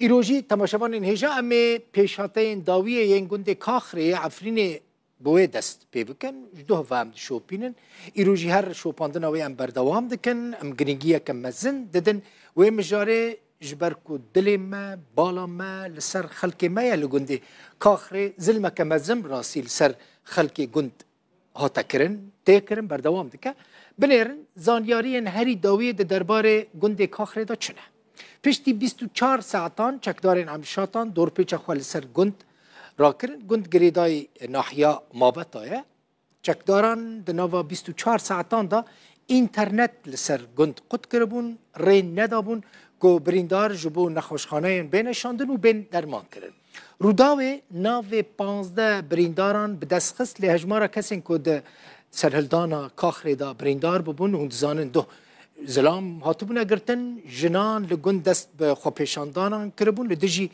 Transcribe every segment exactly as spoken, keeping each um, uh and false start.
Îro jî temaşevanên hêja em ê pêşhateyên dawiyê yên gundê Kaxrê yê Efrînê bi wê dest pê bikin. Ji doh ve em dişopînin. Îro jî her şopandina wê em berdewam dikin. Em girîngiyeke mezin didin wê mijarê, ji ber ku dilê me, bala me li ser xelkê me ye li gundê Kaxrê. Zilmeke mezin rastî li ser xelkê gund hate kirin, tê kirin, berdewam dike. Binêrin, zanyariyên herî dawiyê di derbarê gundê Kaxrê de çi ne? Piştî bîst û çar saetan çekdarên Emşatan dorpêça xwe li ser gund rakirin. Gund girêdayî nahiya Mabeta ye. Çekdaran di nava bîst û çar saetan de înternet li ser gund qut kiribûn, rê nedabûn ku birîndar ji bo nexweşxaneyên bêne şandin û bên derman kirin. Rûdawê navê panzdeh birîndaran bi dest xist, lê hejmara kesên ku di serhildana Kaxrê de birîndar bûbûn, hûn dizanin, duh zilam hatibûne girtin, jinan li gund dest bi xwepêşandanan kiribûn, li dijî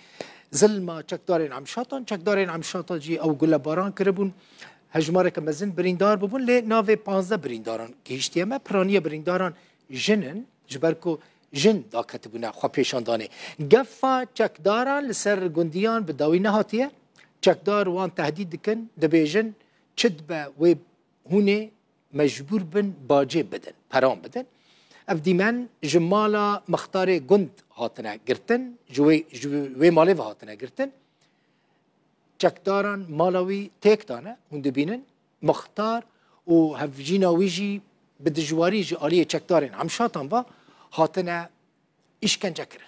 zilma çekdarên Emşatan, çekdarên Emşata jî ew gulebaran kiribûn, hejmareke mezin birîndar bûbûn, lê navê panzdeh birîndaran gihîştiye me, piraniya birîndaran jin in, ji ber ku jin daketibûne xwepêşandanê. Gefa çekdaran li ser gundiyan bi dawî nehatiye. Çekdar wan tehdît dikin, dibêjin, çi dibe wê hûn ê mecbûr bin bacê bidin, peran bidin. Ev dîmen ji mala mixtarê gund hatine girtin, ji wê, ji wê malê ve hatine girtin. Çekdaran mala wî têk dane, hûn dibînin, mixtar û hevjîna wî jî bi dijwarî ji aliyê çekdarên Emşatan ve hatine îşkence kirin.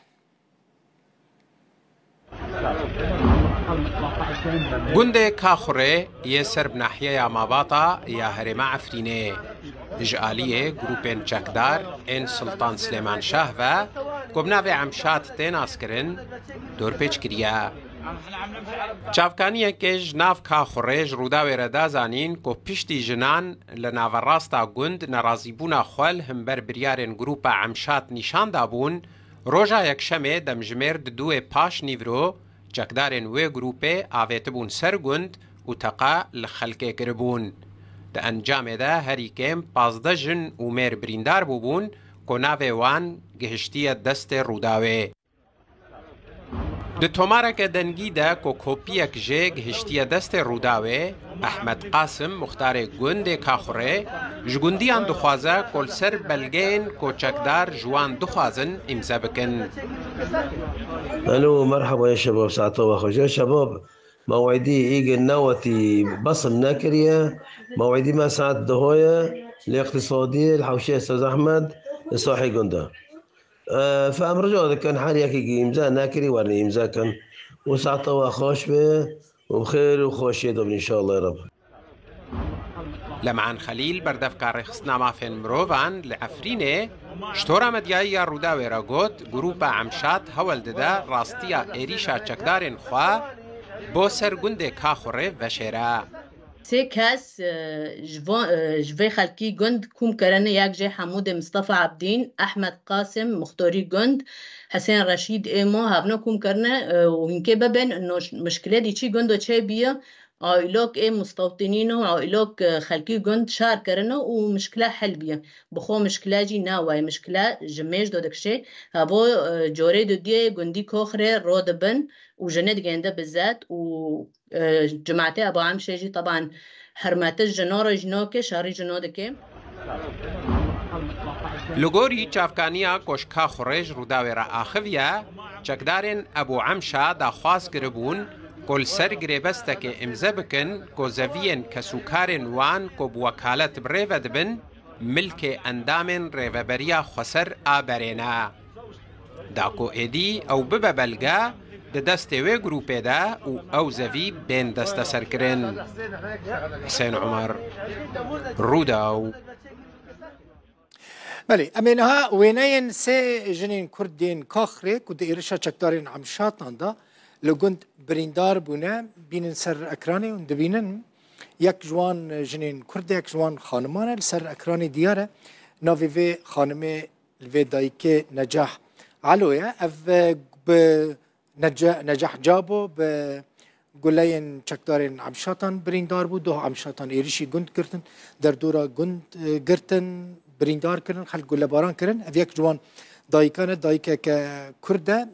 Gundê Kaxurê yê ser bi nahiyeya Mabata ya herêma Efrînê. Ji aliyê grûpên çekdar ên Sultan Silêman Şah ve ku bi navê Emşat tê naskirin, dorpêç kiriye. Çavkaniyekê ji nav Kaxurê ji Rûdawê re da zanîn ku piştî jinan li naverasta gund nerazîbûna xwe li himber biryarên grûpa Emşat nîşan dabûn, roja Yekşemê demjimêr di dûyê paş nîvro çekdarên wê grûpê avêtibûn ser gund û teqa li xelkê kiribûn. Di encamê de herî kêm pazdeh jin û mêr birîndar bûbûn ku navê wan gihiştiye destê Rûdawê. Di tomareke dengî de ku kopiyek jê gihiştiye destê Rûdawê, Ehmed Qasim, muxtarê gundê Kaxurê, ji gundiyan dixwaze ku li ser belgeyên ku çekdar ji wan dixwazin îmze bikin. Alo, merheba ya şebab, saeta we xweş. Ya şebab, mewîdî îgil newetî besil nekiriye. Mewîdî me saet duho ye, li îqtîsadiyê, li hewşeyê Sez Ehmed, li sahî gund e. Fe em rica dikin her yekî îmza nekirî werin îmza kin û saeta we xweş be û bi xêr û xweşiyê de bin înşallah ya Reb. Leman Xelîl, berdevka Rêxistina Mafên Mirovan li Efrînê, ji tora medyayî ya Rûdawê re got, Grûpa Emşat hewl dide rastiya êrîşa çekdarên xwe bo ser gundê Kaxurê veşêre. Sê kes ji vê xelkî gund kûm kirine, yek jê Hemûdê Mistefa Ebdîn, Ehmed Qasim, muxtorî gund, Hisên Reşîd, Êmo, hevno kûm kirine û hinkê bibên mişkilê dî çî gundo çêbiye, aîlok ê mustewtînîn û aîlok xelkî gund şar kirine û mişkile hel biye. Bi xwe mişkile jî ne wayê, mişkile ji mêj do dikişê. Hevo corê dudiyê gundî Koxrê ro dibin û jinê digênde bi zet û Cimatê Ebu Emşê jî teban hermetiş ji no re jî no ke, şerî ji no dike. Li gorî çavkaniya ku ji Kaxurê ji Rûdawê re axiviye, çekdarên Ebu Emşa daxwaz kiribûn ku li ser girêbestekê îmze bikin ku zeviyên kesûkarên wan ku bi wekalet bi rê ve dibin, milkê endamên Rêveberiya Xweser a berê ne. Da ku êdî ew bibe belge di destê wê grûpê de û ew zevî bên desteserkirin. Hisên Umer, Rûdaw. Belê, em ê niha wêneyên sê jinên Kurd yên Kaxrê ku di êrişa çekdarên Emşatan de li gund birîndar bûne bînin ser ekranê hûn dibînin. Yek ji wan jinên Kurd e, yek ji wan xaniman e, li ser ekranê diyar e. Navê vê xanimê li vê dayikê Necah Elo ye. Ev, e, bi Nece-, Necah Cabo bi guleyên çekdarên Emşatan birîndar bû. Doh Emşatan êrişî gund girtin, derdora gund, e, girtin, birîndar kirin, xelk gulebaran kirin. Ev yek ji wan dayikan e, dayikeke Kurd e.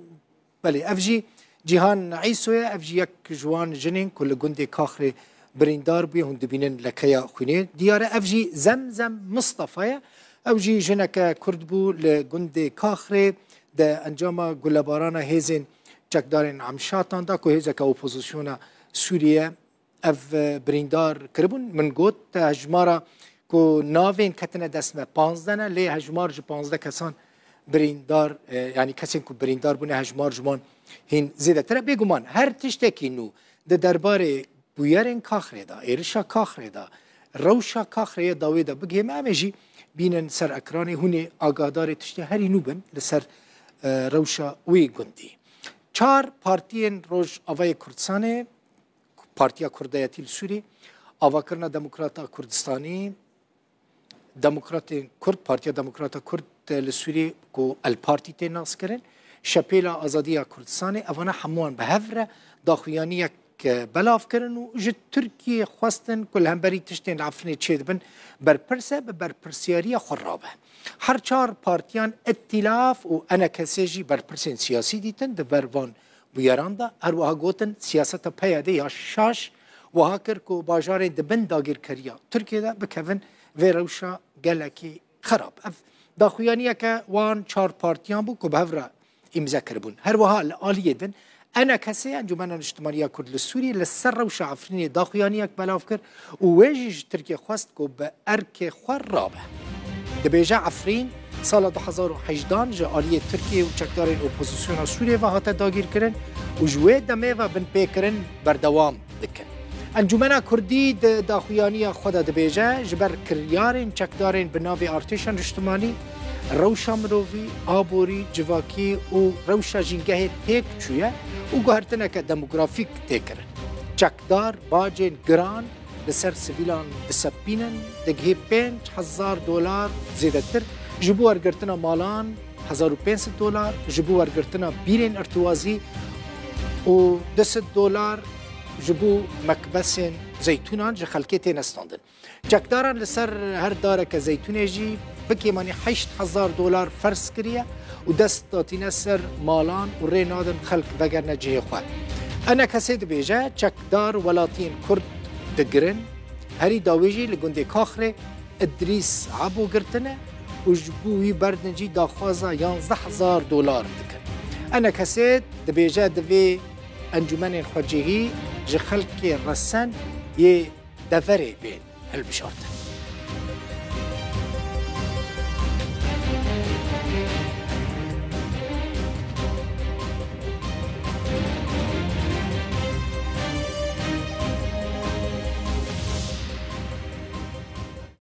Belê, ev jî Cîhan Îso ye, ev jî yek ji wan jinên ku li gundê Kaxrê birîndar bûye, hûn dibînin lekeya xwînê diyar e. Ev jî Zemzem Mistefa ye, ew jî jineke Kurd bû li gundê Kaxrê di encama gulebarana hêzên çekdarên Emşatan de ku hêzeke opozisyona Sûriye ev, e, birîndar kiribûn. Min got, hejmara ku navên ketine dest me panzdeh ne, lê hejmar ji panzdeh kesan birîndar, e, yanî kesên ku birîndar bûne, hejmar ji wan hîn zêdetir e. Bêguman her tiştekî nû di derbarê bûyerên Kaxrê de, êrişa Kaxrê de, rewşa Kaxrê ye dawê de bigihê me, em ê jî bînin ser ekranê, hûn ê agahdarê tiştê herî nû bin li ser, e, rewşa wî gundî. Çar partiyên Rojavayê Kurdistanê, Partiya Kurdayetî li Sûrî, Avakirina Demokrata Kurdistanî, Demokratên Kurd, Partiya Demokrata Kurd li Sûrî ku El Partî tê naskirin, Şepêla Azadiya Kurdistanê, evana hemûyan bi hev re daxuyaniyek belav kirin û ji Tirkiyê xwestin ku li hemberî tiştên li Efrînê çêdibin berpirs e, bi berpirsiyariya xwe rabe. Her çar partiyan îtîlaf û enekesê jî berpirsên siyasî dîtin di ber van bûyeran de. Her wiha gotin, siyaseta P Y D ya şaş wiha kir ku bajarên di bin dagirkeriya Tirkiyê de bikevin vê rewşa gelekî xerab. Ev daxuyaniyeke wan çar partiyan bû ku bi hev re îmze kiribûn. Her wiha li aliyê din ENKSê, Encûmena Niştimanî ya Kurd li Sûriyê, li ser rewşa Efrînê daxuyaniyek belav kir û wê jî ji Tirkiyê xwest ku bi erkê xwe rabe. Dibêje, Efrîn sala du hezar û hejdehan ji aliyê Tirkiyê û çekdarên opozisyona Sûriyê ve hate dagîrkirin û ji wê demê ve binpêkirin berdewam dikin. Encûmena Kurdî di daxuyaniya xwe de dibêje, ji ber kiryarên çekdarên bi navê artêşa niştimanî, rewşa mirovî, aborî, civakî û rewşa jîngehê têk çûye û guhertineke demografîk tê kirin. Çekdar bacên giran li ser sivîlan disepînin, digihê pênc hezar dolar zêdetir, ji bo wergirtina malan hezar û pênc sed dolar, ji bo wergirtina bîrên irtiwazî û du sed dolar ji bo mekbesên zeytûnan ji xelkê têne standin. Çekdaran li ser her dareke zeytûnê jî bi kêmanî heşt hezar dolar ferz kiriye û dest datîne ser malan û rê nadin xelk vegerine cihê xwe. ENKSê dibêje, çekdar welatiyên Kurd digirin, herî dawî jî li gundê Kaxrê Idrîs Ebo girtine û ji bo wî berdin jî daxwaza yanzdeh hezar dolar dikin. ENKSê dibêje, divê encûmenên xwecihî ji xelkê resen yê deverê bên hilbijartin.